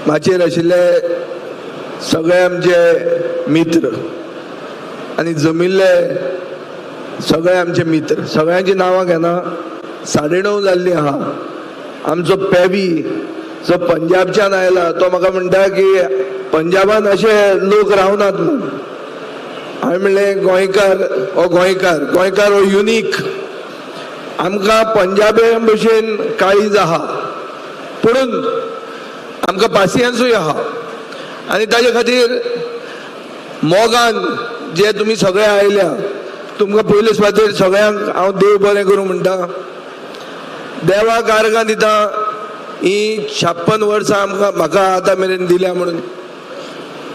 माचयेर आशिल्ले सगळे आमचे मित्र आनी जमिल्ले सगळे आमचे मित्र, सगळ्यांची नांवां घेना. 9:30 जाल्ली आहा. आमचो पेवी जो पंजाबच्यान आयला तो म्हाका म्हणटा की पंजाबान अशे लोक रावनात म्हणून. हांवें म्हणलें गोंयकार हो गोंयकार, गोंयकार हो युनीक. आमकां पंजाबे भशेन काळीज आहा, पुणून आमकां पासियेंसूय आहा. आनी ताजे खातीर मोगान जे तुमी सगळे आयल्या, तुमकां पयले सुवातेर सगळ्यांक हांव देव बरें करूं म्हणटा. देवाक आर्गां दिता ही 56 वर्सां आमकां म्हाका आतां मेरेन दिल्या म्हणून.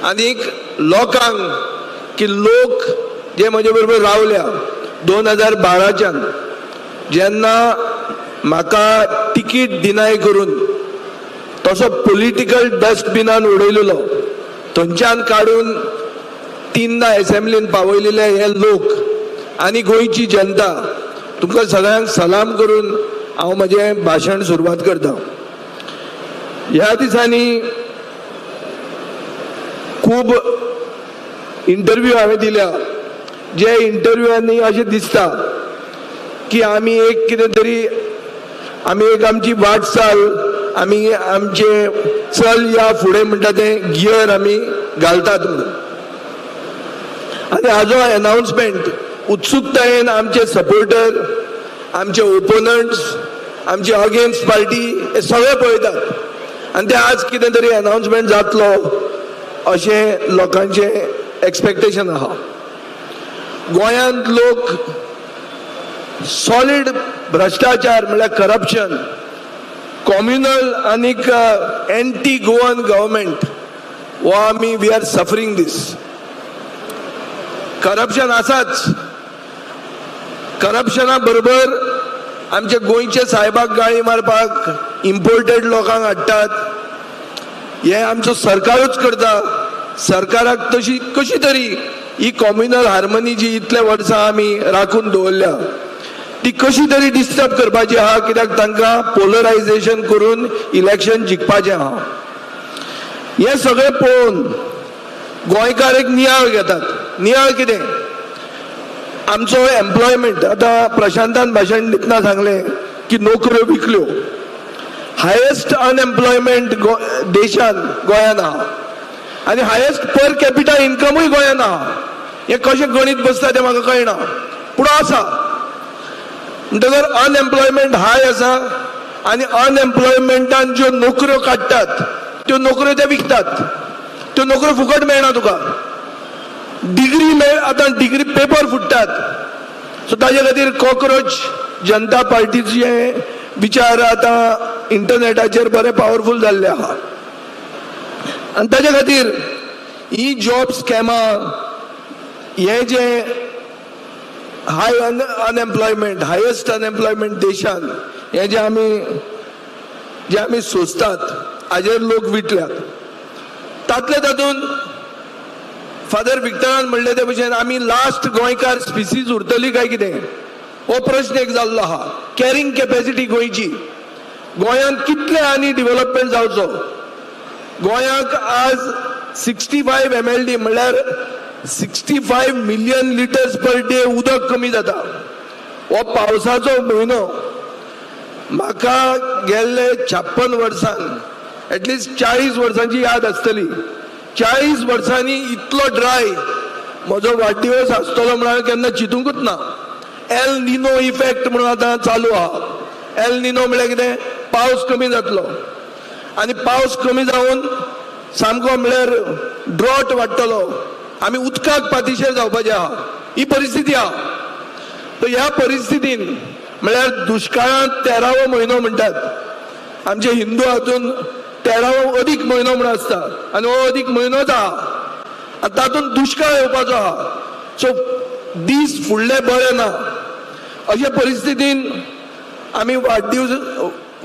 आनीक लोकांक की लोक जे म्हजे बरोबर रावल्या 2012च्यान जेन्ना म्हाका तिकीट डिनाय करून तसो पॉलिटिकल डस्टबिनान उडयलेलो, थंयच्यान काडून 3दा एसेंब्लीन पावयलेले हे लोक आनी गोंयची जनता, तुमकां सगळ्यांक सलाम करून हांव म्हजें भाशण सुरवात करता. ह्या दिसांनी खूब इंटरव्यू हांवें दिल्या, जे इंटरव्यूआंनी अशें दिसता की आमी एक कितें तरी, आमी एक आमची वाटचाल, आमी आमचे चल या फुडें म्हणटा तें गियर आमी घालतात म्हणून. आनी हाजो एनावन्समेंट उत्सुकतायेन आमचे सपोर्टर, आमचे ओपोनंट्स, आमचे अगेन्स्ट पार्टी हे सगळे पळयतात आनी ते आज कितें तरी एनावन्समेंट जातलो अशें लोकांचें एक्सपेक्टेशन आहा. गोंयांत लोक सॉलीड भ्रश्टाचार म्हणल्यार करप्शन, कॉम्युनल आनीक एंटी गोवन गव्हर्मेंट हो आमी we are suffering this. Corruption आसाच, करप्शना बरोबर आमचे गोंयचे सायबाक गाळी मारपाक इम्पोर्टेड लोकांक हाडटात. हें आमचो सरकारूच करता. सरकाराक तशी कशी तरी ही कॉम्युनल हार्मनी जी इतले वर्सां आमी राखून दवरल्या ती कशी तरी डिस्टर्ब करपाची आहा, कित्याक तांकां पोलरायझेशन करून इलेक्शन जिखपाचें आहा. हें सगळें पळोवन गोंयकार एक नियाळ घेतात. नियाळ कितें? आमचो एम्प्लॉयमेंट, आतां प्रशांतान भाशण दितना सांगलें की नोकऱ्यो विकल्यो. हायेस्ट अनएम्प्लॉयमेंट देशान गोंयान आहा आनी हायेस्ट पर कॅपिटा इन्कमूय गोंयान आहा. हें कशें गणीत बसता तें म्हाका कळना, पूण आसा. म्हणटकर अनएम्प्लॉयमेंट हाय आसा आनी अनएम्प्लॉयमेंटान ज्यो नोकऱ्यो काडटात त्यो नोकऱ्यो ते विकतात. त्यो नोकऱ्यो फुकट मेळना तुका. डिग्री मेळ, आतां डिग्री पेपर फुट्टात. सो ताजे खातीर कॉक्रोच जनता पार्टीचे विचार आतां इंटरनेटाचेर बरे पावरफूल जाल्ले आहा. आनी ताजे खातीर ही जॉब स्कॅमां, हे जे हाय अनएम्प्लॉयमेंट, हायेस्ट अनएम्प्लॉयमेंट देशान, हे जे आमी सोंसतात हाजेर लोक विटल्यात. तातले तातूंत फादर विक्टरान म्हणलें ते भशेन आमी लास्ट गोंयकार स्पिसीज उरतली काय कितें हो प्रश्न एक जाल्लो आहा. कॅरिंग कॅपॅसिटी गोंयची, गोंयांत कितले आनी डिवेलपमेंट जावचो. गोंयाक आज 65 MLD म्हणल्यार 65 मिलियन लिटर्स पर डे उदक कमी जाता. हो पावसाचो म्हयनो. म्हाका गेल्ले 56 वर्सां, एटलिस्ट 40 वर्सांची याद आसतली, 40 वर्सांनी इतलो ड्राय म्हजो वाडदिवस आसतलो म्हणून हांवें केन्ना चिंतूंकच ना. एल निनो इफेक्ट म्हणून आतां चालू आहा. एल निनो म्हणल्यार कितें? पावस कमी जातलो आनी पावस कमी जावन सामको म्हणल्यार ड्रॉट वाडटलो. आमी उदकाक पातिशेर जावपाचें आहा. ही परिस्थिती आहा. तर ह्या परिस्थितीन म्हणल्यार दुश्काळांत 13वो म्हयनो म्हणटात. आमचे हिंदू हातून 13वो अदीक म्हयनो म्हूण आसता आनी हो अदीक म्हयनोच आहा आनी तातूंत दुश्काळ येवपाचो आहा. सो दीस फुडले बरे ना. अशे परिस्थितीन आमी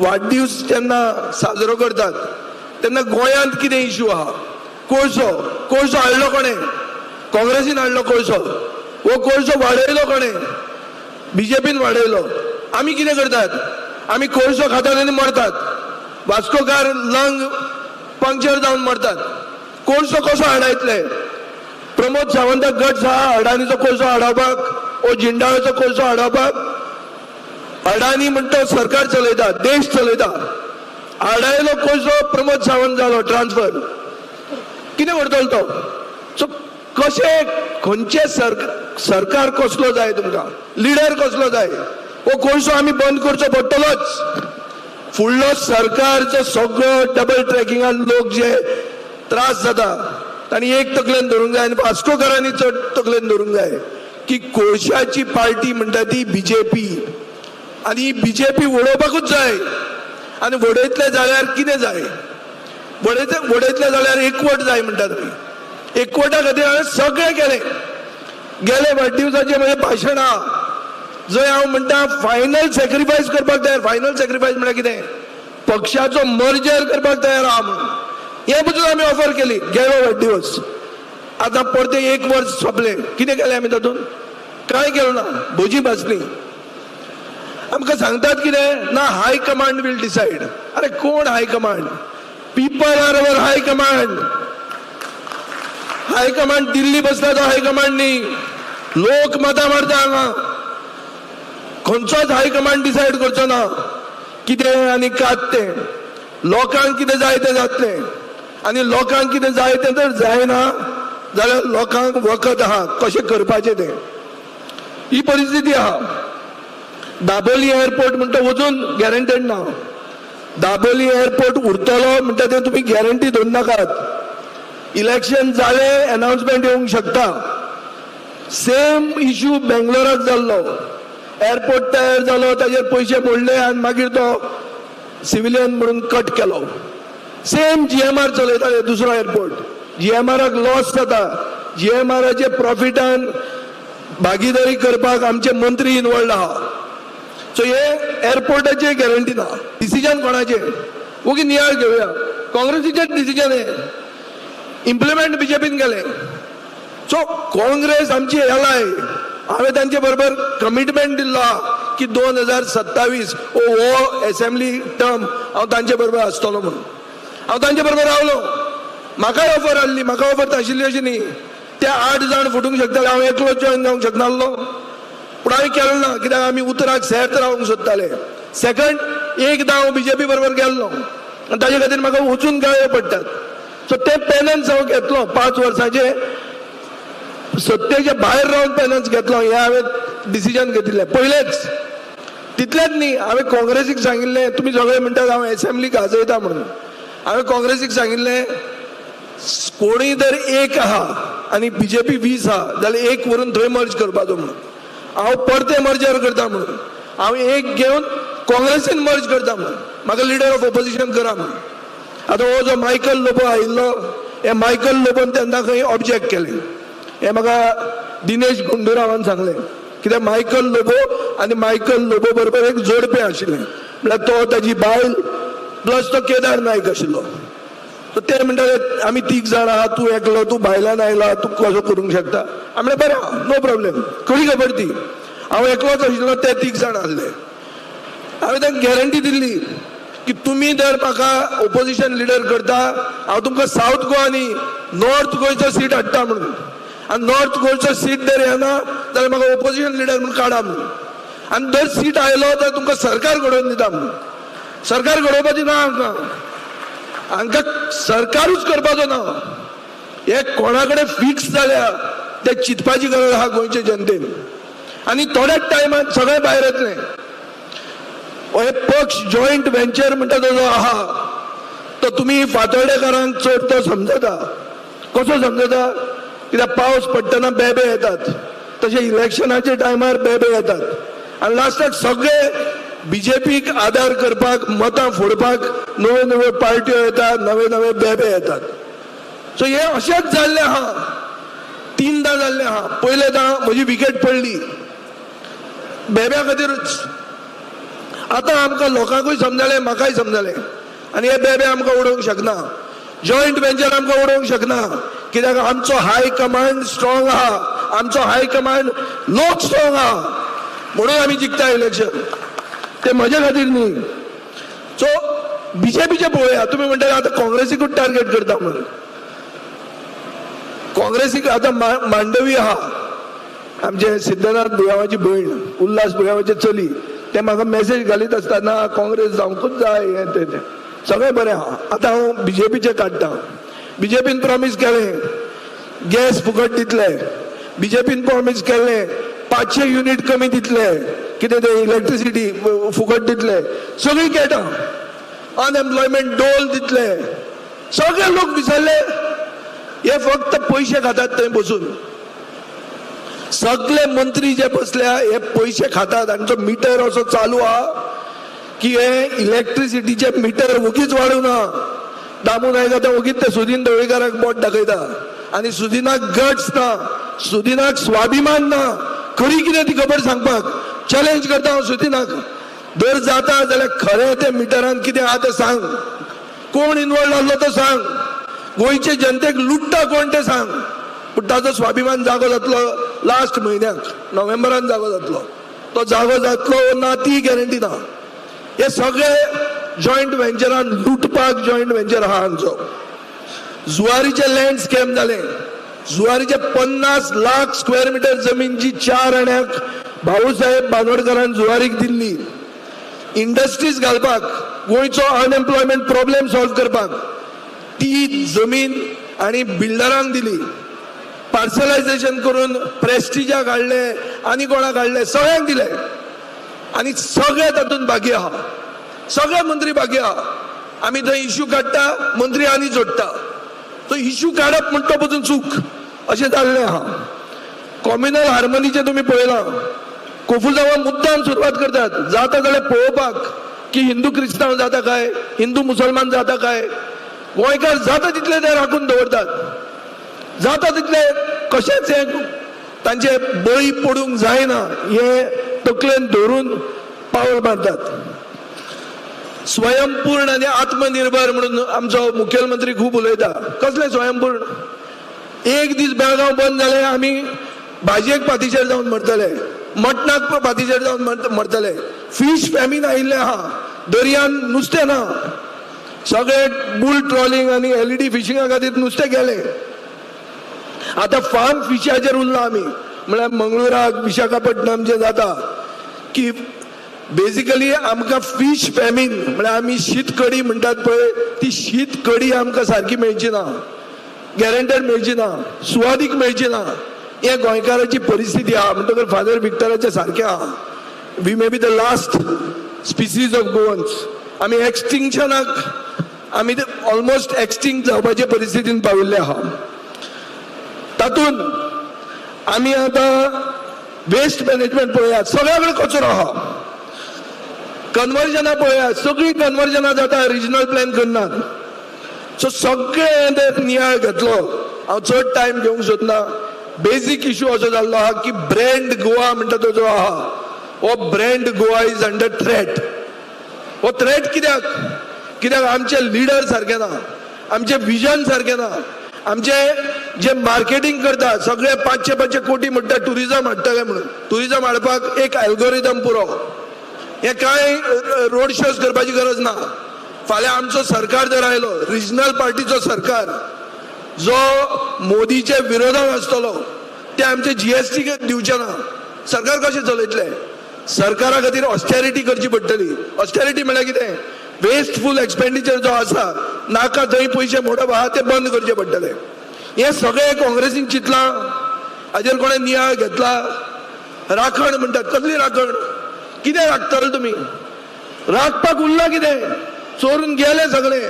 वाडदिवस जेन्ना साजरो करतात तेन्ना गोंयांत कितें इश्यू आहा? कोळसो, कोळसो हाडलो कोणें? काँग्रेसीन हाडलो कोळसो. हो कोळसो वाडयलो कोणें? बीजेपीन वाडयलो. आमी कितें करतात? आमी कोळसो खातात आनी मरतात. वास्कोकार लंग पंक्चर जावन मरतात. कोळसो कसो हाडायतले? प्रमोद सावंताक गट्स आहा अडानीचो कोळसो हाडावपाक, ओ जिंडाळाचो कोळसो हाडावपाक? अडानी म्हणटा सरकार चलयता, देश चलयता. आडायलो कोळसो प्रमोद सावंत जालो ट्रान्सफर, कितें करतलो तो? सो कशें खंयचें सरकार कसलो जाय तुमकां, लिडर कसलो जाय? हो कोळसो आमी बंद करचो पडटलोच. फुडलो सरकारचो सगळो डबल ट्रॅकिंगान लोक जे त्रास जाता तांणी एक तकलेन धरूंक जाय आनी वास्कोकारांनी चड तकलेन धरूंक जाय की कोळशाची पार्टी म्हणटा ती बीजेपी, आनी बीजेपी उडोवपाकूच जाय. आनी वडयतले जाल्यार कितें जाय? वडयतले जाल्यार एकवट जाय म्हणटा तुमी. एकवटा खातीर हांवें सगळें केलें. गेले वाडदिवसाचें म्हजें भाशण आहा जंय हांव म्हणटा फायनल सॅक्रिफायस करपाक तयार. फायनल सॅक्रिफायस म्हळ्यार कितें? पक्षाचो मर्जर करपाक तयार आहा म्हणून. हें पसून आमी ऑफर केली. गेलो वाडदिवस, आतां परतें एक वर्स सोंपलें. कितें केलें आमी तातूंत? कांय केलें ना, भजी भाजली. आमकां सांगतात कितें ना, हाय कमांड will decide. अरे कोण high command? People are our high command. High command Delhi बसला तो हाय कमांड न्ही. लोक मतां मारता हांगा. खंयचोच हाय कमांड डिसायड करचो ना कितें आनी कात तें. लोकांक कितें जाय तें जातलें, आनी लोकांक कितें जाय तें जर जायना जाल्यार लोकांक वखद आहा कशें करपाचें तें. ही परिस्थिती आहा. दाबोली एअरपोर्ट म्हणटा वचून गॅरंटेड ना. दाबोली एअरपोर्ट उरतलो म्हणटा तें तुमी गॅरंटी धरून नाकात. इलेक्शन जालें, अनाउन्समेंट येवंक शकता. सेम इशू बेंगलोराक जाल्लो. एअरपोर्ट तयार जालो, ताजेर पयशे मोडले आनी मागीर तो सिविलियन म्हणून कट केलो. सेम जीएमआर चलयताले दुसरो एअरपोर्ट. जीएमआराक लॉस जाता. जीएमआराचे प्रॉफिटान भागीदारी करपाक आमचे मंत्री इनवॉल्ड आहा. सो हे एअरपोर्टाचे गॅरंटी ना. डिसिजन कोणाचें? ओगी नियाळ घेवया. काँग्रेसीचेच डिसिजन हे इम्प्लिमेंट बीजेपीन केलें. सो काँग्रेस आमची एलाय. हांवें तांचे बरोबर कमिटमेंट दिल्लो आहा की 2027 हो एसेंब्ली टर्म हांव तांचे बरोबर आसतलो म्हणून. हांव तांचे बरोबर रावलो. म्हाकाय ऑफर आसली, म्हाका ऑफर आशिल्ली अशी न्ही. ते 8 जाण फुटूंक शकताले, हांव एकलो जॉयन जावंक शकनासलो. पूण हांवें केलें ना, कित्याक आमी उतराक सेर्त रावंक सोदताले. सेकंड, एकदां हांव बीजेपी बरोबर गेल्लो आनी ताजे खातीर म्हाका वचून गाळयो पडटात. सो ते पेनन्स हांव घेतलो. 5 वर्सांचे सत्तेच्या भायर रावन पेनन्स घेतलो. हें हांवें डिसिजन घेतिल्लें पयलेंच. तितलेंच न्ही, हांवें काँग्रेसीक सांगिल्लें, तुमी सगळे म्हणटात हांव एसेंब्ली गाजयता म्हणून. हांवें काँग्रेसीक सांगिल्लें कोणूय जर एक आहा आनी बीजेपी 20 आहा जाल्यार एक व्हरून थंय मर्ज करपाचो म्हणून. हांव परतें मर्जर करता म्हणून. हांव एक घेवन काँग्रेसीन मर्ज करता म्हणून. म्हाका लिडर ऑफ ऑपोजिशन करा म्हणून. आतां हो जो मायकल लोबो आयिल्लो, हे मायकल लोबोन तेन्ना खंय ऑब्जेक्ट केलें. हें म्हाका दिनेश गुंडूरावान सांगलें. कित्याक मायकल लोबो आनी मायकल लोबो बरोबर एक जोडपें आशिल्लें, म्हळ्यार तो ताजी बायल प्लस तो केदार नायक आशिल्लो. सो ते म्हणटाले आमी 3 जाण आहा, तूं एकलो, तूं भायल्यान आयला, तूं कसो करूंक शकता? हांवें म्हणलें बरें आहा, नो प्रॉब्लेम. खरी खबर ती. हांव एकलोच आशिल्लो, ते 3 जाण आसले. हांवें तांकां गॅरंटी दिल्ली की तुमी जर म्हाका ओपोजिशन लिडर करता, हांव तुमकां सावथ गोवा न्ही नॉर्थ गोंयचो सीट हाडटा म्हणून. आनी नॉर्थ गोंयचो सीट जर येना जाल्यार म्हाका ओपोजिशन लिडर म्हणून काडा म्हणून. आनी जर सीट आयलो जाल्यार तुमकां सरकार घडोवन दिता म्हणून. सरकार घडोवपाची ना हांकां, हांकां सरकारूच करपाचो ना. हे कोणा कडेन फिक्स जाल्या ते चिंतपाची गरज आहा गोंयचे जनतेन. आनी थोड्याच टायमान सगळें भायर येतलें. हे पक्ष जॉयंट वेंचर म्हणटा तो जो आहा तो तुमी फातोर्डेकारांक चड तो समजता. कसो समजता? कित्याक पावस पडटना बेबे येतात, तशें इलेक्शनाच्या टायमार बेबे येतात आनी लास्टाक सगळे बीजेपीक आदार करपाक, मतां फोडपाक नव्यो नव्यो पार्ट्यो येतात, नवे नवे बेबे येतात. सो हे अशेंच जाल्लें आहा. 3दां जाल्लें आहा. पयले दां म्हजी विकेट पडली बेब्या खातीरूच. आतां आमकां लोकांकूय समजलें, म्हाकाय समजलें. आनी हे बेबे आमकां उडोवंक शकना, जॉयंट वेंचर आमकां उडोवंक शकना, कित्याक आमचो हाय कमांड स्ट्रॉंग आहा, आमचो हाय कमांड लोक स्ट्रॉंग आहा, म्हणून आमी जिखता इलेक्शन. ते म्हजे खातीर न्ही. सो बीजेपीचे पळोवया. तुमी म्हणटा आतां काँग्रेसीकूच टार्गेट करता म्हणून. काँग्रेसीक आतां मांडवी आहा, आमचे सिद्धनाथ बुयांवाची भयण, उल्हास बुयांवाची चली, ते म्हाका मॅसेज घालीत आसता ना काँग्रेस जावंकूच जाय, हें तें तें सगळें बरें आहा. आतां हांव बीजेपीचें काडटा. बीजेपीन प्रॉमीस केलें गॅस फुकट दितले, बीजेपीन प्रॉमीस केल्लें 500 युनीट कमी दितले, कितें तें इलेक्ट्रिसिटी फुकट दितले, सगळीं खेळटा, अनएम्प्लॉयमेंट डोल दितले, सगळे लोक विसरले. हे फक्त पयशे खातात थंय बसून. सगळे मंत्री जे बसल्या हे पयशे खातात. तांचो मिटर असो चालू आहा की हे इलेक्ट्रिसिटीचे मिटर वगीच वाडूं ना. दामू नायक आतां वगीच ते सुदीन ढवळीकाराक बोट दाखयता आनी सुदिनाक गट्स ना, सुदिनाक स्वाभिमान ना, खरी कितें ती खबर सांगपाक चॅलेंज करता हांव सुदिनाक. जर जाता जाल्यार खरें तें मिटरान कितें आहा तें सांग, कोण इनवॉल्व आसलो तो सांग, गोंयचे जनतेक लुट्टा कोण तें सांग. पूण ताजो स्वाभिमान जागो जातलो लास्ट म्हयन्याक, नोव्हेंबरान जागो जातलो. तो जागो जातलो ना ती गॅरंटी ना. हे सगळे जॉयंट व्हेंचरान लुटपाक जॉयंट व्हेंचर आहा हांचो. जुवारीचे लँड स्कॅम जालें. जुवारीचे 50 लाख स्क्वेअर मिटर जमीन जी 4 आण्याक भाऊसाहेब बांदोडकरान जुवारीक दिल्ली, इंडस्ट्रीज घालपाक, गोंयचो अनएम्प्लॉयमेंट प्रॉब्लेम सॉल्व करपाक, ती जमीन आनी बिल्डरांक दिली. पार्सलायझेशन करून प्रेस्टिजाक हाडले आनी कोणाक हाडले, सगळ्यांक दिले. आनी सगळे तातूंत भागी आहा, सगळे मंत्री भागी आहा. आमी थंय इश्यू काडटा, मंत्री आनी जोडटा. तो इश्यू काडप म्हणटा पसून चूक अशें जाल्लें आहा. कॉम्युनल हार्मनीचें तुमी पळयलां, कोफुजांवा मुद्दाम सुरवात करतात, जाता जाल्यार पळोवपाक की हिंदू क्रिस्तांव जाता काय, हिंदू मुसलमान जाता काय. गोंयकार जाता तितले ते राखून दवरतात, जाता तितले कशेंच हें तांचे बळी पडूंक जायना हें तकलेन धरून पावल मारतात. स्वयंपूर्ण आनी आत्मनिर्भर म्हणून आमचो मुखेलमंत्री खूब उलयता. कसलें स्वयंपूर्ण? एक दीस बेळगांव बंद जालें आमी भाजयेक पातीचेर जावन मरतले, मटणाक पातीचेर जावन मरतले. फीश फॅमीन आयिल्लें आहा, दर्यान नुस्तें ना, सगळे बुल ट्रॉलिंग आनी एलईडी फिशिंगा खातीर नुस्तें गेलें. आतां फार्म फिशाचेर उरला आमी. म्हळ्यार मंगळुराक, विशाखापट्टणम जें जाता की बेजिकली आमकां फीश फॅमीन म्हळ्यार आमी शीत कडी म्हणटात पळय, ती शीत कडी आमकां सारकी मेळची ना, गॅरंटेड मेळची ना, सुवादीक मेळची ना. हे गोंयकाराची परिस्थिती आहा. म्हणटकर फादर विक्टराचे सारकें आहा. We may be the last species of Goans. आमी एक्सटिंक्शनाक, आमी ऑलमोस्ट एक्सटिंक्ट जावपाचे परिस्थितीन पाविल्ले आहा. तातूंत आमी आतां वेस्ट मॅनेजमेंट पळयात, सगळ्या कडेन कचरो आहा. कन्वर्जनां पळयात, सगळीं कन्वर्जनां जाता, रिजनल प्लॅन करनात. सो सगळें ते नियाळ घेतलो. हांव चड टायम घेवंक सोदना. बेजीक इशू असो जाल्लो आहा की ब्रँड गोवा म्हणटा तो जो आहा, हो brand Goa is under threat. हो थ्रेट कित्याक? कित्याक आमचे लिडर सारके ना, आमचे विजन सारकें ना, आमचे जे मार्केटींग करता सगळे 500-500 कोटी म्हणटा टुरिजम हाडटले म्हणून. टुरिजम हाडपाक एक एल्गोरिदम पुरो. हे कांय रोड शोज करपाची गरज ना. फाल्यां आमचो सरकार जर आयलो, रिजनल पार्टीचो सरकार जो मोदीचे विरोधान आसतलो, ते आमचे जीएसटी दिवचे ना. सरकार कशें चलयतले? सरकारा खातीर ऑस्टेरिटी करची पडटली. ऑस्टेरिटी म्हळ्यार कितें? वेस्टफूल एक्सपेंडिचर जो आसा, नाका थंय पयशे मोडप आहा ते बंद करचे पडटले. हें सगळें काँग्रेसीन चिंतलां, हाजेर कोणें नियाळ घेतला? राखण म्हणटात, कसली राखण? कितें राखतले तुमी? राखपाक उरलां कितें? चोरून गेले सगळे.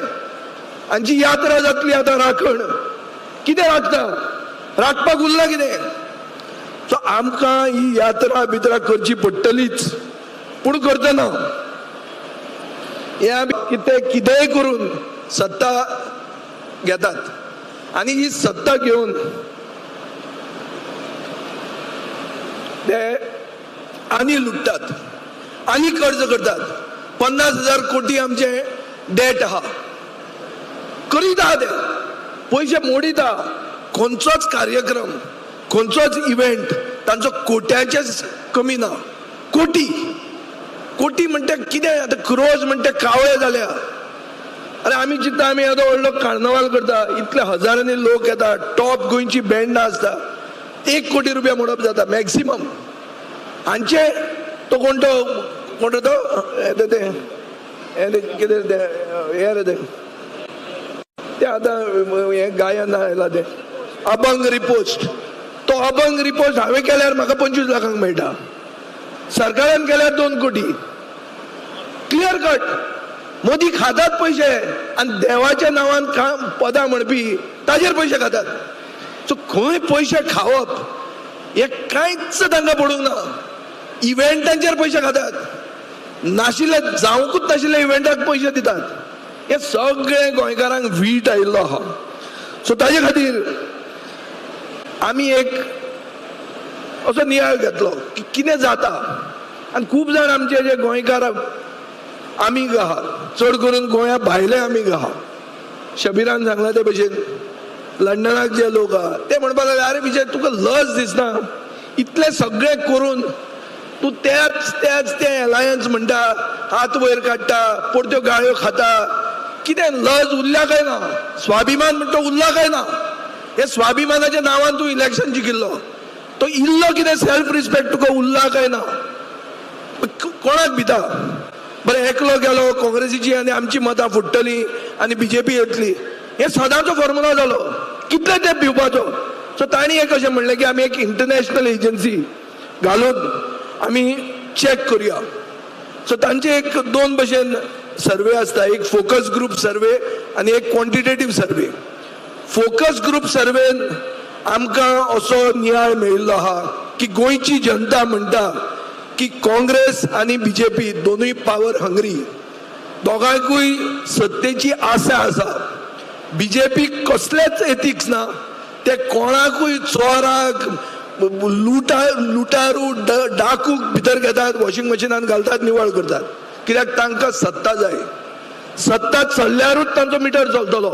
हांची यात्रा जातली आतां. राखण कितें राखता? राखपाक उरलां कितें? सो आमकां ही यात्रा बित्रा करची पडटलीच, पूण करतना हे आमी कितें कितेंय करून सत्ता घेतात आनी ही सत्ता घेवन ते आनी लुटतात आनी कर्ज करतात. 50,000 कोटी आमचे डेट आहा, करीत आहा ते पयशे मोडीत आहा. खंयचोच कार्यक्रम, खंयचोच इव्हेंट तांचो कोट्यांचे कमी ना. कोटी कोटी म्हणटा कितें आतां क्रोज म्हणटा कावळे जाल्या. अरे आमी चिंता आमी येदो व्हडलो कार्नवाल करता, इतले हजारांनी लोक येता, टॉप गोंयची बँडां आसता, 1 कोटी रुपया मोडप जाता मॅक्सिमम. हांचे तो कोण तो कोण तो तें कितें तें हें रे तें तें आतां हें गायन आयलां तें अभंग रिपोस्ट. तो अभंग रिपोस्ट हांवें केल्यार म्हाका 25 लाखांक मेळटा, सरकारान केल्यार 2 कोटी. क्लियर कट मोदी खातात पयशे आनी देवाच्या नांवान काम पदां म्हणपी ताजेर पयशे खातात. सो खंय पयशे खावप हें कांयच तांकां पडूंक ना. इव्हेंटांचेर पयशे खातात, नाशिल्ले जावंकूच नाशिल्ले इव्हेंटाक पयशे दितात. हें सगळें गोंयकारांक वीट आयिल्लो आहा. सो ताजे खातीर आमी एक असो नियाळ घेतलो की कितें जाता. आनी खूब जाण आमचे जे गोंयकार आमीग आहा, चड करून गोंया भायले आमीग आहा. शबीरान सांगला ते भशेन लंडनाक जे लोक आहा ते म्हणपाक लागले, अरे विजय तुका लज दिसना, इतलें सगळें करून तूं त्याच त्याच ते एलायन्स म्हणटा, हात वयर काडटा, परत्यो गाळ्यो खाता, कितें लज उरल्या काय ना? स्वाभिमान म्हणटा उरला काय ना? हे स्वाभिमानाच्या नांवान तूं इलेक्शन जिखिल्लो, तो इल्लो कितें सेल्फ रिस्पेक्ट तुका उरला काय ना? कोणाक भिता? बरें एकलो गेलो काँग्रेसीची आनी आमची मतां फुट्टली आनी बीजेपी येतली, हे सदांचो फॉर्मुला जालो, कितले तें भिवपाचो. सो तांणी एक अशें म्हणलें की आमी एक इंटरनॅशनल एजन्सी घालून आमी चॅक करुया. सो तांचे एक 2 भशेन सर्वे आसता, एक फोकस ग्रुप सर्वे आनी एक क्वॉन्टिटेटीव सर्वे. फोकस ग्रुप सर्वेन आमकां असो नियाळ मेळिल्लो आहा की गोंयची जनता म्हणटा की काँग्रेस आनी बीजेपी दोनूय पावर हंग्री, दोगांकूय सत्तेची आशा आसा. बीजेपी कसलेच एथिक्स ना, ते कोणाकूय चोराक लुटारू डाकूक भितर घेतात, वॉशिंग मशिनान घालतात, निवळ करतात, कित्याक तांकां सत्ता जाय. सत्ता चल्ल्यारूच तांचो मिटर चलतलो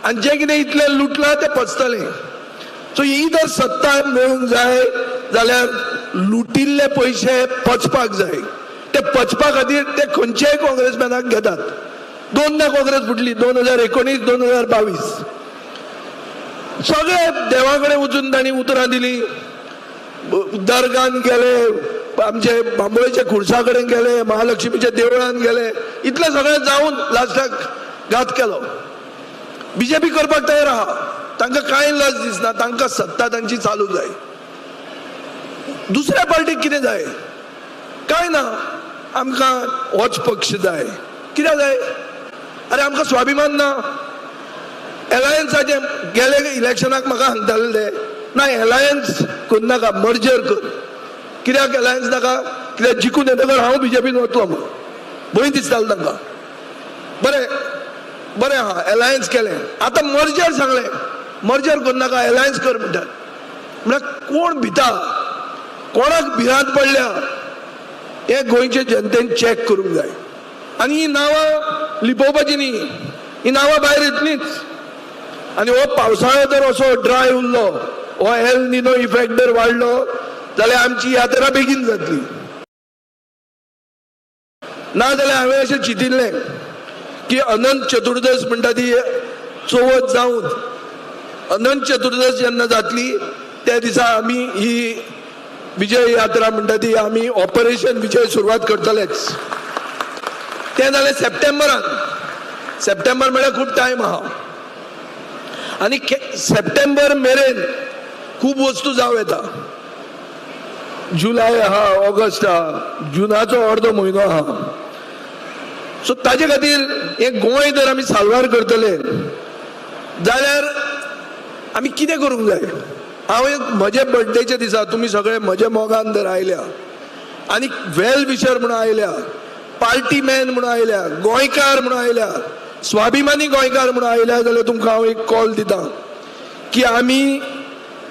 आनी जें कितें इतलें लुटलां तें पचतलें. सो ही जर सत्ता मेळूंक जाय जाल्यार लुटिल्ले पयशे पचपाक जाय. ते पचपा खातीर ते खंयच्याय काँग्रेसमॅनाक घेतात. 2दा काँग्रेस फुटली, 2019 2022. सगळे देवा कडेन वचून तांणी उतरां दिली, दर्गान गेले, आमचे बांबोळेच्या खुर्सा कडेन गेले, महालक्ष्मीच्या देवळान गेले, इतलें सगळें जावन लास्टाक घात केलो. बीजेपी करपाक तयार आहा, तांकां कांय लज दिसना, तांकां सत्ता तांची चालू जाय. दुसऱ्या पार्टीक कितें जाय? कांय ना, आमकां होच पक्ष जाय. कित्याक जाय? अरे आमकां स्वाभिमान ना. एलायन्साचे गेले इलेक्शनाक म्हाका सांगताले ते, ना एलायन्स करनाका, मर्जर कर. कित्याक एलायन्स नाका? कित्याक जिखून येतकर हांव बीजेपीन वतलो म्हूण भंय दिसतालो तांकां. बरें बरें आहा, एलायन्स केलें, आतां मर्जर सांगलें, मर्जर करनाका, एलायन्स कर म्हणटात. म्हळ्यार कोण भिता, कोणाक भिरांत पडल्या हें गोंयचे जनतेन चॅक करूंक जाय. आनी ही नांवां लिपोवपाची न्ही, ही नांवां भायर येतलींच. आनी हो पावसाळो जर असो ड्राय उरलो, हो एल निनो इफेक्ट जर वाडलो जाल्यार आमची यात्रा बेगीन जातली. ना जाल्यार हांवें अशें चिंतिल्लें की अनंत चतुर्दश म्हणटा ती चवथ जावन अनंत चतुर्दश जेन्ना जातली त्या दिसा आमी ही विजय यात्रा म्हणटा ती आमी ऑपरेशन विजय सुरवात करतलेच. तें जालें सप्टेंबरान. सप्टेंबर म्हळ्यार खूब टायम आहा आनी सप्टेंबर मेरेन खूब वस्तू जावं येता. जुलय आहा, ऑगस्ट आहा, जुनाचो अर्दो म्हयनो आहा. सो ताजे खातीर हें गोंय जर आमी साल्वार करतले जाल्यार आमी कितें करूंक जाय? हांव एक म्हजे बर्थडेच्या दिसा तुमी सगळे म्हज्या मोगान जर आयल्या आनी वेल विशर म्हणून आयल्या, पार्टी मॅन म्हणून आयल्या, गोंयकार म्हणून आयल्या, स्वाभिमानी गोंयकार म्हणून आयल्या जाल्यार तुमकां हांव एक कॉल दिता की आमी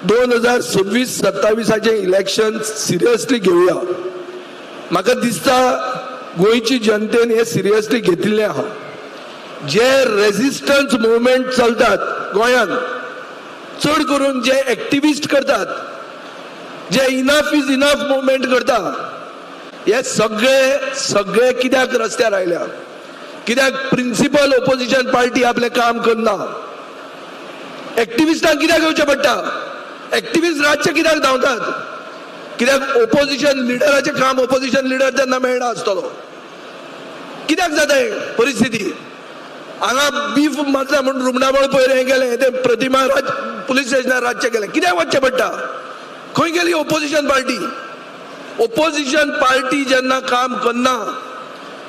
2026-27 इलेक्शन सिरियसली घेवया. म्हाका दिसता गोंयची जनतेन हे सिरियसली घेतिल्लें आहा. जे रेजिस्टन्स मुवमेंट चलतात गोंयांत, चड करून जे एक्टिविस्ट करतात, जे इनफ is enough movement करता, हे सगळे सगळे कित्याक रस्त्यार आयल्या? कित्याक प्रिंसिपल ओपोजिशन पार्टी आपलें काम करना. एक्टिविस्टांक कित्याक येवचें पडटा? एक्टिविस्ट रातचे कित्याक धांवतात? कित्याक ओपोजिशन लिडराचें काम ओपोजिशन लिडर तेन्ना मेळना आसतलो. कित्याक जाता हें परिस्थिती? हांगा बीफ मारता म्हूण रुमडामळ पयर हें गेलें, तें प्रतिमा राज पुलीस स्टेशनार रातचें गेलें. कित्याक वचचें पडटा? खंय गेली ओपोजिशन पार्टी? ओपोजिशन पार्टी जेन्ना काम करना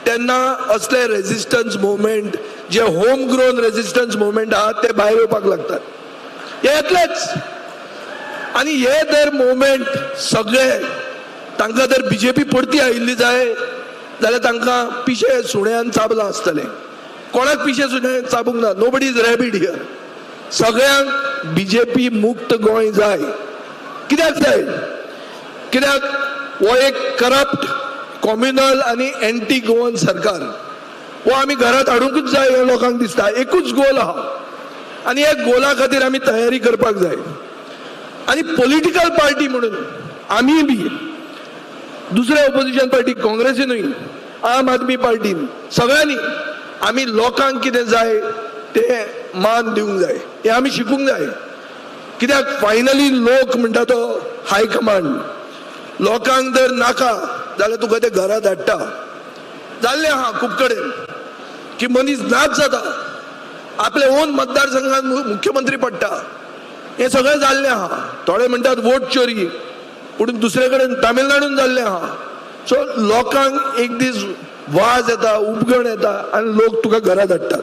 तेन्ना असले रेजिस्टन्स मुवमेंट जे होम ग्रोन रेजिस्टन्स मुवमेंट आहा ते भायर येवपाक लागतात. हे येतलेच. आनी हे जर मुवमेंट सगळे तांकां जर बीजेपी परती आयिल्ली जाय जाल्यार तांकां पिशे सुण्यान चाबलां आसतलें. कोणाक पिशे सुण्यान चाबूंक ना. Nobody is rabid here. सगळ्यांक बीजेपी मुक्त गोंय जाय. कित्याक जाय? कित्याक हो एक करप्ट, कॉम्युनल आनी एंटी गोवन सरकार हो आमी घरांत हाडुंकूच जाय हें लोकांक दिसता. एकूच गोल आहा आनी ह्या गोला खातीर आमी तयारी करपाक जाय. आनी पॉलिटिकल पार्टी म्हणून आमी बी दुसऱ्या ओपोजिशन पार्टी काँग्रेसीनूय, आम आदमी पार्टीन, सगळ्यांनी आमी लोकांक कितें जाय तें मान दिवंक जाय. हें आमी शिकूंक जाय. कित्याक फायनली लोक म्हणटा तो हायकमांड. लोकांक जर नाका जाल्यार तुका ते घरा धाडटा. जाल्लें आहा खूब कडेन की मनीस नाच जाता, आपले ओन मतदारसंघात मुख्यमंत्री पडटा. हें सगळें जाल्लें आहा. थोडे म्हणटात वोट चोरी, पूण दुसरे कडेन तामिळनाडून जाल्लें आहा. सो लोकांक एक दीस वाज येता, उपगण येता आनी लोक तुका घरा धाडटात.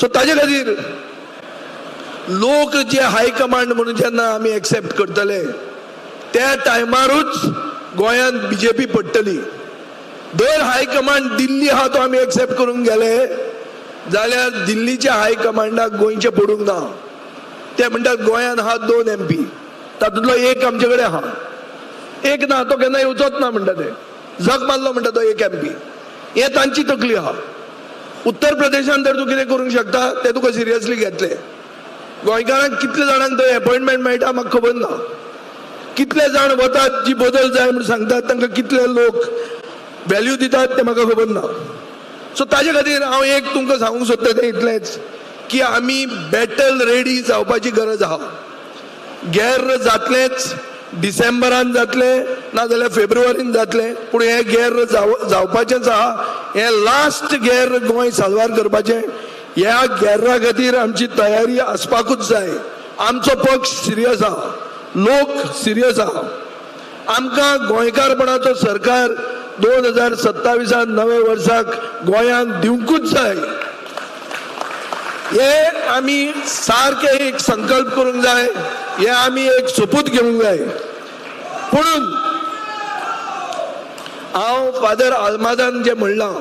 सो ताजे खातीर लोक जे हायकमांड म्हणून जेन्ना आमी एक्सेप्ट करतले त्या टायमारूच गोंयांत बीजेपी पडटली. दर हायकमांड दिल्ली आहा तो आमी एक्सेप्ट करूंक गेले जाल्यार दिल्लीच्या हायकमांडाक गोंयचें पडूंक ना. ते म्हणटात गोंयांत आहा 2 MP, तातूंतलो एक आमचे कडेन आहा, एक ना, तो केन्ना येवचोच ना म्हणटा ते. जग मारलो म्हणटा तो एक MP. हें तांची तकली आहा. उत्तर प्रदेशान तर तूं कितें करूंक शकता तें तुका सिरियसली घेतले. गोंयकारांक कितले जाणांक थंय अपॉयंटमेंट मेळटा म्हाका खबर ना. कितले जाण वतात जी बदल जाय म्हूण सांगतात तांकां कितले लोक व्हॅल्यू दितात तें म्हाका खबर ना. सो ताजे खातीर हांव एक तुमकां सांगूंक सोदता तें इतलेंच की आमी बॅटल रेडी जावपाची गरज आहा. गैर जातलेंच, डिसेंबरान जातलें नाजाल्यार फेब्रुवारीन जातलें, पूण हें गैर जावपाचेंच आहा. हें लास्ट गैर गोंय साल्वार करपाचें. ह्या गैरा खातीर आमची तयारी आसपाकूच जाय. आमचो पक्ष सिरियस आहा, लोक सिरियस आहा. आमकां गोंयकारपणाचो सरकार 2027 नव्या वर्साक गोंयांत दिवंकूच जाय. हे आमी सारके एक संकल्प करूंक जाय, हे आमी एक सोपूत घेवंक जाय. पुणून हांव फादर आल्मादान जें म्हणलां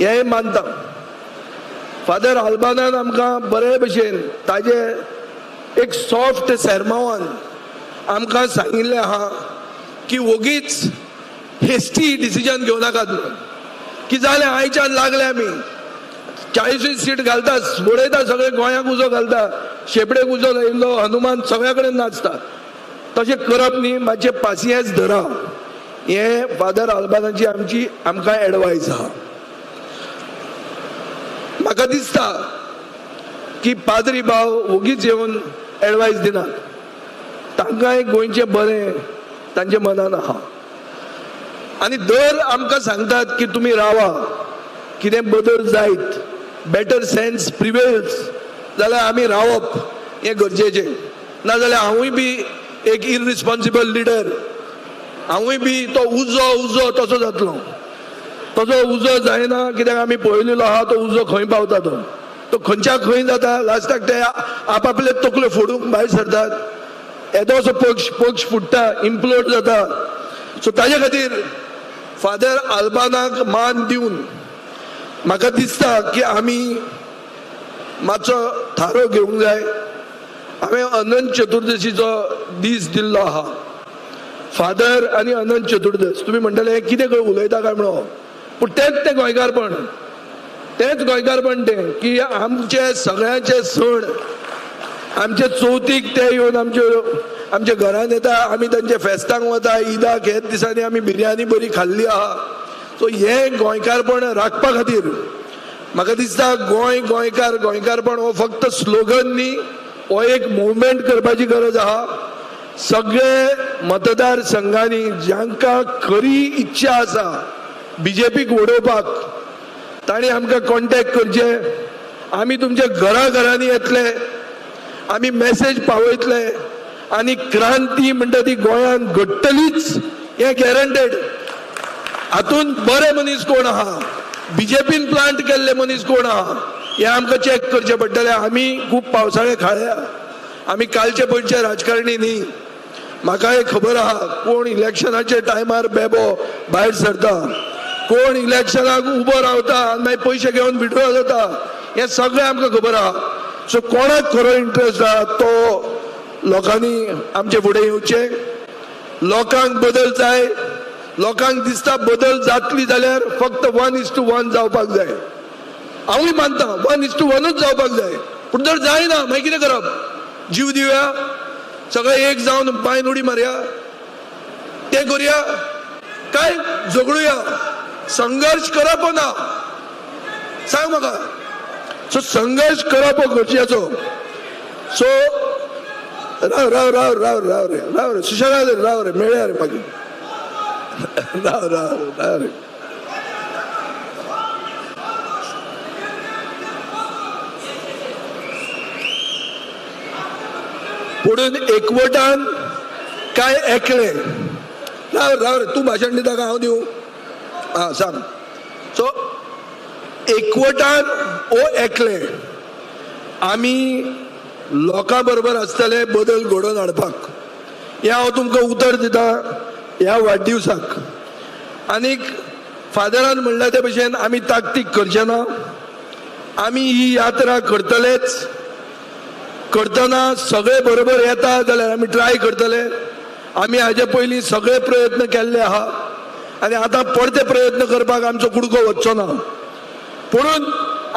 हें मानता. फादर आल्मादान आमकां बरे भशेन ताजे एक सॉफ्ट सेरमावान आमकां सांगिल्लें आहा की वोगीच हेस्टी डिसिजन घेवं नाकात म्हणून. की जालें आयच्यान लागले आमी 40 सीट घालता, उडयता, सगळे गोंयाक उजो घालता, शेपडेक उजो लायिल्लो हनुमान सगळ्या कडेन नाचता. तशें करप न्ही, मातशें पासियेंस धरा. हें फादर आल्बानाची आमची आमकां एडवायस आहा. म्हाका दिसता की पाद्री भाव वोगीच येवन एडवायस दिनात, तांकांय गोंयचें बरें तांच्या मनान आहा. आनी दर आमकां सांगतात की तुमी रावा, कितें बदल जायत, बेटर सेन्स प्रिवेल्स जाल्यार आमी रावप हें गरजेचें. नाजाल्यार हांवूय बी एक इररिस्पॉन्सिबल लिडर, हांवूय बी तो उजो उजो तसो जातलो. तसो उजो जायना, कित्याक आमी पळयलेलो आहा तो उजो खंय पावता, तो तो खंयच्या खंय जाता. लास्टाक ते आपआपले तकल्यो फोडूंक भायर सरतात. येदोसो पक्ष पक्ष फुट्टा, इम्प्लोड जाता. सो ताजे खातीर फादर आल्बानाक मान दिवन म्हाका दिसता की आमी मातसो थारो घेवंक जाय. हांवें अनंत चतुर्दशीचो दीस दिल्लो आहा. फादर आनी अनंत चतुर्दश, तुमी म्हणटले कितें खंय उलयता काय म्हणून, पूण तेंच तें गोंयकारपण, तेंच गोंयकारपण तें की आमचे सगळ्यांचे सण, आमचे चवथीक ते येवन आमच्या घरान येता, आमी तांच्या फेस्तांक वता, ईदाक हेच दिसांनी आमी बिरयानी बरी खाल्ली आहा. सो हें गोंयकारपण राखपा खातीर म्हाका दिसता गोंय गोंयकार गोंयकारपण हो फक्त स्लोगन न्ही, हो एक मुवमेंट करपाची गरज आहा. सगळे मतदार संघांनी जांकां खरी इच्छा आसा बीजेपीक उडोवपाक तांणी आमकां कॉन्टेक्ट करचे. आमी तुमच्या घराघरांनी येतले, आमी मेसेज पावयतले आनी क्रांती म्हणटा ती गोंयांत घडटलीच हें गॅरंटेड. हातूंत बरे मनीस कोण आहा, बीजेपीन प्लांट केल्ले मनीस कोण आहा हें आमकां चॅक करचें पडटलें. आमी खूब पावसाळे खाळ्या, आमी कालचे पयचे राजकारणी न्ही. म्हाका एक खबर आहा कोण इलेक्शनाचे टायमार बेबो भायर सरता, कोण इलेक्शनाक उबो रावता आनी मागीर पयशे घेवन विड्रॉ जाता, हें सगळें आमकां खबर आहा. सो कोणाक खरो इंट्रस्ट आहा तो लोकांनी आमचे फुडें येवचें. लोकांक बदल जाय, लोकांक दिसता बदल जातली जाल्यार फक्त 1:1 जावपाक जाय. हांवूय मानता 1:1 जावपाक जाय, पूण जर जायना मागीर कितें करप? जीव दिवया, सगळे एक जावन बांयन उडी मारया, तें करुया काय झगडुया? संघर्श करप ना, सांग म्हाका. सो संघर्श करप हो गरजेचो. सो राव राव राव राव राव रे राव रे सुशेगाद राव रे, मेळया रे मागीर, राव राव राव रे. पुणून एकवटान काय एकले, राव राव रे, तूं भाशण दिता काय हांव दिवं? आं सांग. सो एकवटान ओ एकले आमी लोकां बरोबर आसतले बदल घडोवन हाडपाक, हें हांव तुमकां उतर दिता ह्या वाडदिवसाक. आनीक फादरान म्हणलें ते भशेन आमी ताकतीक करचे ना, आमी ही यात्रा करतलेच. करतना सगळे बरोबर येता जाल्यार आमी ट्राय करतले. आमी हाजे पयलीं सगळे प्रयत्न केल्ले आहा आनी आतां परते प्रयत्न करपाक आमचो कुडको वचचो ना, पुणून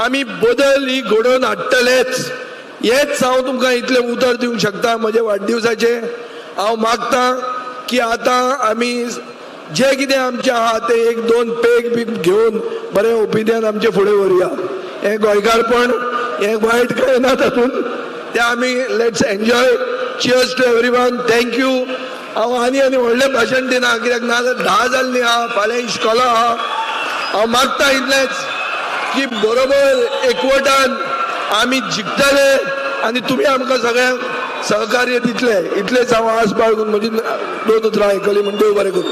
आमी बदल ही घडोवन हाडटलेच. हेच हांव तुमकां इतलें उतर दिवंक शकता म्हजे वाडदिवसाचें. हांव मागता की आतां आमी जे कितें आमचें आहा तें एक दोन पेग बी घेवन बरें ओपिनियन आमचें फुडें व्हरुया. हें गोंयकारपण, हें वायट कांय ना तातूंत, तें आमी let's enjoy. Cheers to everyone, thank you. हांव आनी आनी व्हडलें भाशण दिना कित्याक नाजाल्यार 10 जाल्लीं आहा, फाल्यां इश्कोला आहा. हांव मागता इतलेंच की बरोबर एकवटान आमी जिखतले आनी तुमी आमकां सगळ्यांक सहकार्य दितले. इतलेंच हांव आस बाळगून म्हजी दोन उतरां आयकली म्हूण देव बरें करूं.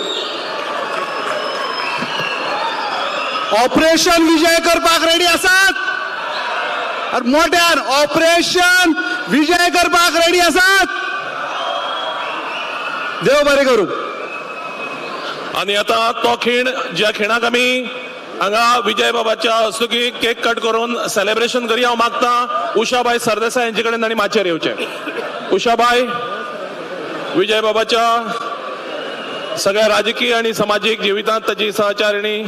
ऑपरेशन विजय करपाक रेडी आसात? मोठ्यान ऑपरेशन विजय करपाक रेडी आसात? देव बरें करूं. आनी आतां तो खीण ज्या खिणाक आमी हांगा विजय बाबाच्या हस्तुकी केक कट करून सेलिब्रेशन करी, हांव मागता उषाबाय सरदेसाय हांचे कडेन तांणी माचयेर येवचें. उषाबाय विजय बाबाच्या सगळ्या राजकीय आनी समाजीक जिवितांत ताची सहचारिणी.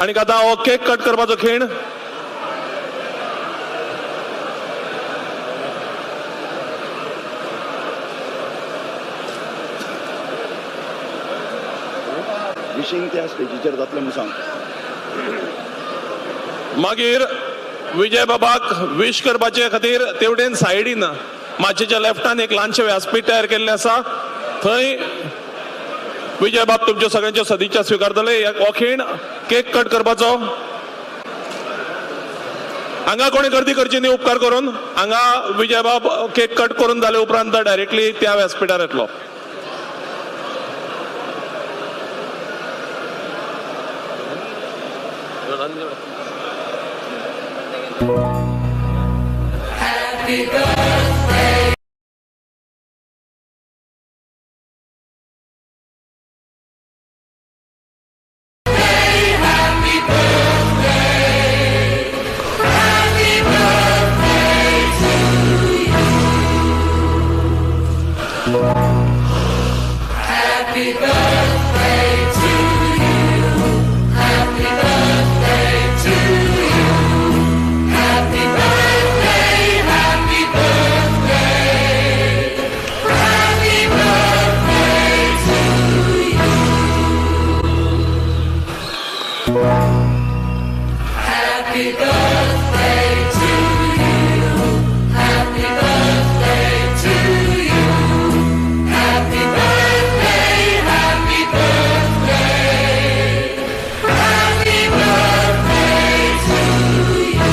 आनी आतां हो केक कट करपाचो खीण. विशींग त्या स्टेजीचेर जातलें म्हूण सांग. मागीर विजय बाबाक विश करपाचे खातीर तेवटेन सायडीन माचयेच्या लेफ्टान एक ल्हानशें व्यासपीठ तयार केल्लें आसा, थंय विजय बाब तुमच्यो सगळ्यांच्यो सदिच्छा स्विकारतले. हो खीण केक कट करपाचो. हांगा कोणी गर्दी करची न्ही उपकार करून. हांगा विजय बाब केक कट करून जाले उपरांत डायरेक्टली त्या व्यासपीठार येतलो. Happy birthday. Happy birthday. Happy birthday to you. Happy birthday to you. Happy birthday to you. Happy birthday, happy birthday. Happy birthday to you. Happy birthday to you. Happy birthday, happy birthday. Happy birthday to you.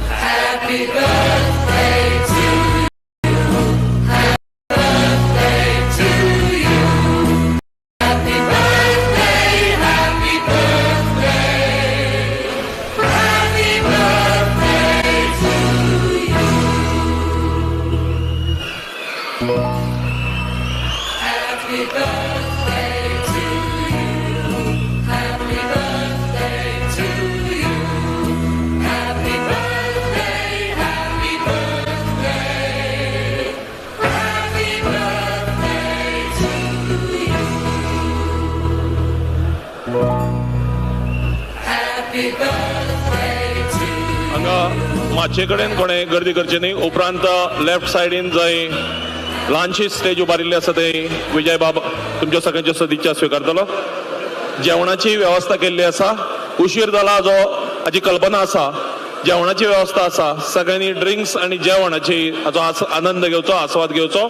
Happy birthday to you. Happy birthday to you. Happy birthday, happy birthday. Happy birthday to you. Happy birthday to you. Happy birthday to you. Happy birthday, happy birthday. Happy birthday to you. Happy birthday to हांगा माचये कडेन कोणें गर्दी करची न्ही. उपरांत left सायडीन जंय ल्हानशी स्टेज उबारिल्ली आसा थंय विजय बाब तुमच्या सगळ्यांच्यो सदिच्छा स्विकारतलो. जेवणाची वेवस्था केल्ली आसा. उशीर जाला जो हाची कल्पना आसा. जेवणाची वेवस्था आसा. सगळ्यांनी ड्रिंक्स आनी जेवणाची हाचो आनंद घेवचो, आस्वाद घेवचो.